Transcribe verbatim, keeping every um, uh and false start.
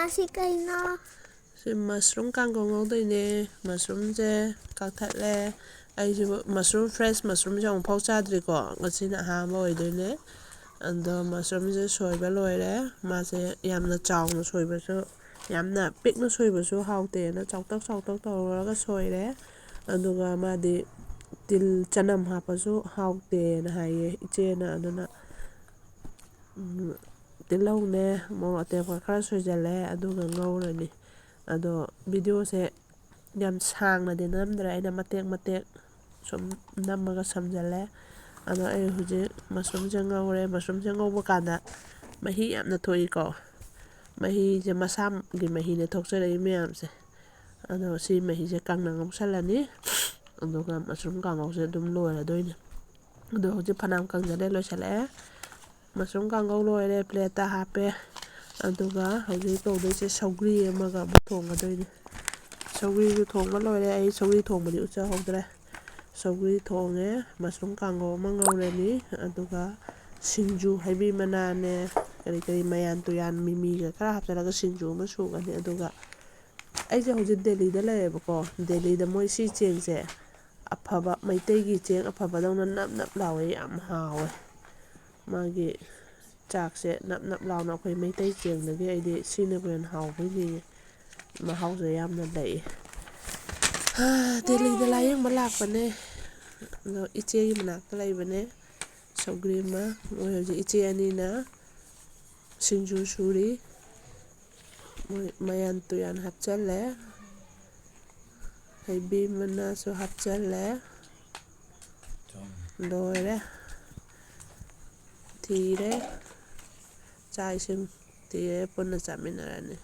ꯑꯁꯤ ꯀꯩꯅꯣ? ꯁꯤ ꯃꯁꯔꯨꯝ ꯀꯥꯡꯒꯧ ꯉꯧꯗꯣꯏꯅꯦ꯫ ꯃꯁꯔꯨꯝꯁꯦ ꯀꯛꯊꯠꯂꯦ꯫ ꯑꯩꯁꯤꯕꯨ ꯃꯁꯔꯨꯝ, ꯐ꯭ꯔꯦꯁ ꯃꯁꯔꯨꯝꯁꯦ ꯑꯃꯨꯛꯐꯥꯎ ꯆꯥꯗ꯭ꯔꯤꯀꯣ, ꯉꯁꯤꯅ ꯑꯍꯥꯟꯕ ꯑꯣꯏꯗꯣꯏꯅꯦ꯫ ꯑꯗꯣ ꯃꯁꯔꯨꯝꯁꯦ ꯁꯣꯏꯕ ꯂꯣꯏꯔꯦ꯫ ꯃꯥꯁꯦ ꯌꯥꯝꯅ ꯆꯥꯎꯅ ꯁꯣꯏꯕꯁꯨ, ꯌꯥꯝꯅ ꯄꯤꯛꯅ ꯁꯣꯏꯕꯁꯨ ꯍꯥꯎꯇꯦꯅ ꯆꯥꯎꯇꯛ ꯆꯥꯎꯇꯛ ꯇꯧꯔꯒ ꯁꯣꯏꯔꯦ꯫ ꯑꯗꯨꯒ ꯃꯥꯗꯤ ꯇꯤꯜ ꯆꯅꯝ ꯍꯥꯞꯄꯁꯨ ꯍꯥꯎꯇꯦꯅ ꯍꯥꯏꯌꯦ ꯏꯆꯦꯅ꯫ ꯑꯗꯨꯅ ꯎꯝ, ꯇꯤꯜꯍꯧꯅꯦ, ꯃꯣꯔꯣꯛ ꯑꯇꯦꯛꯄ ꯈꯔ ꯁꯣꯏꯖꯜꯂꯦ, ꯑꯗꯨꯒ ꯉꯧꯔꯅꯤ꯫ ꯑꯗꯣ ꯚꯤꯗꯤꯑꯣꯁꯦ ꯌꯥꯝ ꯁꯥꯡꯅꯗꯤ ꯅꯝꯗ꯭ꯔꯦ, ꯑꯩꯅ ꯃꯇꯦꯛ ꯃꯇꯦꯛ ꯁꯨꯝ ꯅꯝꯃꯒ ꯁꯝꯖꯜꯂꯦ꯫ ꯑꯗꯣ ꯑꯩ ꯍꯧꯖꯤꯛ ꯃꯁꯔꯨꯝꯁꯦ ꯉꯧꯔꯦ꯫ ꯃꯁꯔꯨꯝꯁꯦ ꯉꯧꯕ ꯀꯥꯟꯗ ꯃꯍꯤ ꯌꯥꯝꯅ ꯊꯣꯛꯏꯀꯣ꯫ ꯃꯍꯤꯁꯦ ꯃꯁꯥꯒꯤ ꯃꯍꯤꯅꯦ ꯊꯣꯛꯆꯔꯛꯏ ꯃꯌꯥꯝꯁꯦ꯫ ꯑꯗꯣ ꯁꯤ ꯃꯍꯤꯁꯦ ꯀꯪꯅ ꯉꯧꯁꯜꯂꯅꯤ꯫ ꯑꯗꯨꯒ ꯃꯁꯔꯨꯝ ꯀꯥꯡꯉꯧꯁꯦ ꯑꯗꯨꯝ ꯂꯣꯏꯔꯗꯣꯏꯅꯦ꯫ ꯑꯗꯣ ꯍꯧꯖꯤꯛ ꯐꯅꯌꯥꯝ ꯀꯪꯖꯜꯂꯦ, ꯂꯣꯏꯁꯤꯜꯂꯛꯑꯦ꯫ ꯃꯁꯔꯨꯝ ꯀꯥꯡꯉꯧ ꯂꯣꯏꯔꯦ, ꯄ꯭ꯂꯦꯠꯇ ꯍꯥꯞꯄꯦ꯫ ꯑꯗꯨꯒ ꯍꯧꯖꯤꯛ ꯇꯧꯗꯣꯏꯁꯦ ꯁꯧꯒ꯭ꯔꯤ ꯑꯃꯒ ꯑꯃꯨꯛ ꯊꯣꯡꯒꯗꯣꯏꯅꯦ꯫ ꯁꯧꯒ꯭ꯔꯤꯁꯨ ꯊꯣꯡꯕ ꯂꯣꯏꯔꯦ, ꯑꯩ ꯁꯧꯒ꯭ꯔꯤ ꯊꯣꯡꯕꯗꯤ ꯎꯠꯆꯍꯧꯗ꯭ꯔꯦ꯫ ꯁꯧꯒ꯭ꯔꯤ ꯊꯣꯡꯉꯦ, ꯃꯁꯔꯨꯝ ꯀꯥꯡꯉꯧ ꯑꯃ ꯉꯧꯔꯅꯤ, ꯑꯗꯨꯒ ꯁꯤꯡꯖꯨ, ꯍꯩꯕꯤ ꯃꯅꯥꯅꯦ, ꯀꯔꯤ ꯀꯔꯤ ꯃꯌꯥꯟ ꯇꯨꯌꯥꯟ, ꯃꯤꯃꯤꯒ ꯈꯔ ꯍꯥꯞꯆꯤꯜꯂꯒ ꯁꯤꯡꯖꯨ ꯑꯃ ꯁꯨꯒꯅꯤ꯫ ꯑꯗꯨꯒ ꯑꯩꯁꯦ ꯍꯧꯖꯤꯛ ꯗꯦꯜꯂꯤꯗ ꯂꯩꯌꯦꯕꯀꯣ꯫ ꯗꯦꯜꯂꯤꯗ ꯃꯣꯏ ꯁꯤ ꯆꯦꯡꯁꯦ ꯑꯐꯕ, ꯃꯩꯇꯩꯒꯤ ꯆꯦꯡ ꯑꯐꯕꯗꯧꯅ ꯅꯞ ꯅꯞ ꯂꯥꯎꯋꯦ, ꯌꯥꯝ ꯍꯥꯎꯋꯦ꯫ ꯃꯥꯒꯤ ꯆꯥꯛꯁꯦ ꯅꯞ ꯅꯞ ꯂꯥꯎꯅ ꯑꯩꯈꯣꯏ ꯃꯩꯇꯩ ꯆꯦꯡꯗꯒꯤ ꯑꯩꯗꯤ ꯁꯤꯅꯕꯨ ꯍꯦꯟꯅ ꯍꯥꯎꯕꯣꯏ ꯅꯤꯡꯉꯦ꯫ ꯃꯍꯥꯎꯁꯨ ꯌꯥꯝꯅ ꯂꯩ꯫ ꯍꯥ, ꯗꯦꯜꯂꯤꯗ ꯂꯥꯏꯌꯦꯡꯕ ꯂꯥꯛꯄꯅꯦ꯫ ꯑꯗꯣ ꯏꯆꯦꯒꯤ ꯃꯅꯥꯛꯇ ꯂꯩꯕꯅꯦ꯫ ꯁꯧꯒ꯭ꯔꯤ ꯑꯃ, ꯃꯣꯏ ꯍꯧꯖꯤꯛ ꯏꯆꯦ ꯑꯅꯤꯅ ꯁꯤꯡꯖꯨ ꯁꯨꯔꯤ꯫ ꯃꯣꯏ ꯃꯌꯥꯟ ꯇꯨꯌꯥꯟ ꯍꯥꯞꯆꯜꯂꯦ꯫ ꯍꯩꯕꯤ ꯃꯅꯥꯁꯨ ꯍꯥꯞꯆꯜꯂꯦ꯫ ꯂꯣꯏꯔꯦ꯫ ꯊꯤꯔꯦ꯫ ꯆꯥꯛ ꯏꯁꯤꯡ ꯊꯤꯔꯦ꯫ ꯄꯨꯟꯅ ꯆꯥꯃꯤꯟꯅꯔꯅꯤ꯫